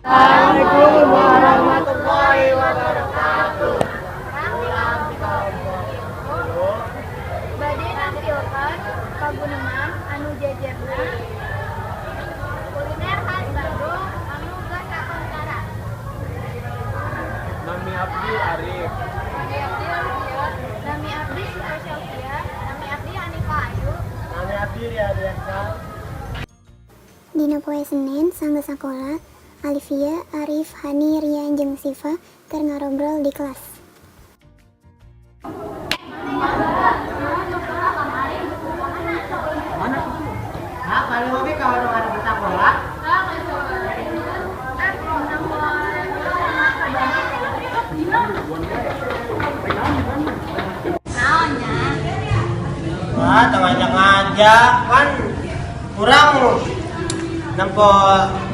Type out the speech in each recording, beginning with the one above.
Assalamualaikum warahmatullahi wabarakatuh. Bade nampilkan paguneman anu jajarna kuliner khas Bandung anu geus kakontara. Nami abdi Arif. Nami abdi Olivia. Nami abdi Syifa Syaufia. Nami abdi Hanifah Ayu. Nami abdi Riadiansa. Dina poe Senen sanggeus sakola, Alivia, Arif, Hani, Rian jeung Siva keur ngarobrol di kelas. Ah, paling oke kalau nu ada di sekolah. Naonnya? Wah, teu ngajak-ngajak kan kurang nempo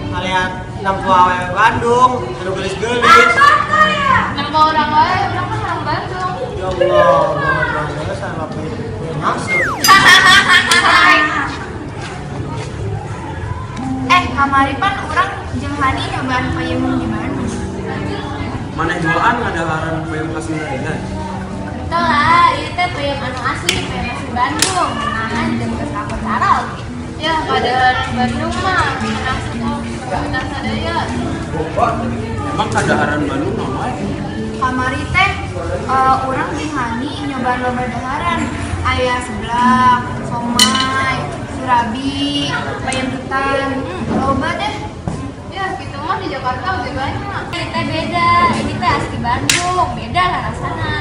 aliat nempo awewe Bandung anu geulis-geulis. Nempo urang wae, urang mah orang Bandung. Ya Allah, banget banget sama punya maksud. Eh, kamari pan urang jeung Hani nyobaan peyem di Bandung. Maneh duaan ngadaharan peyem khas Sunda? Betul lah, ieu teh peyem anu asli, peyem asli Bandung. Meunangan jeung geus kakontara oge. Ya, kadaharan Bandung mah meunang sakulitas sadaya. Emang kadaharan Bandung naon wae? Kamari teh urang jeung Hani nyobaan loba daharan. Aya seblak, somai, surabi, peyem ketan, loba deh. Ya, gitu mah di Jakarta udah banyak. Ini teh beda, ini teh asli Bandung, beda lah rasana.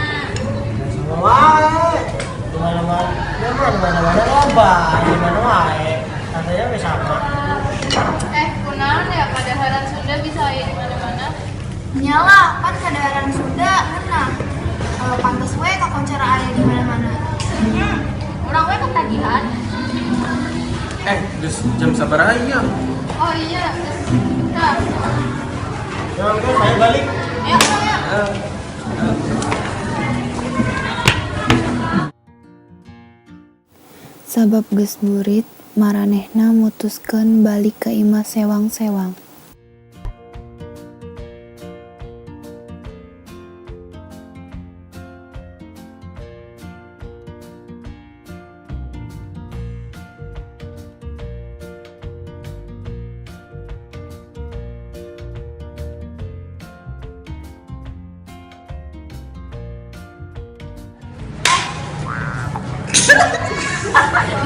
Sama wae. Di mana-mana, ya mah di mana-mana loba, di mana wae. Rasanya we sama. Eh, kunaon ya kadaharan Sunda bisa aya di mana-mana? Nyala, kan kadaharan Sunda ngeunah. Pantes we kakoncara aya di mana-mana. Urang we ketagihan. Eh, geus jam sabaraha ieu? Oh iya, geus. Tah. Ya, oke, saya balik. Ayo, ayo. Sabab geus burit, maranehna mutuskeun balik ka imah sewang-sewang.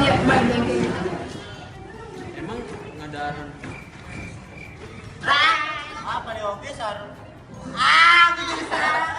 Iya, balik lagi. Emang ngadaharan Apa nih oke sar? Ah, aku jadi salah.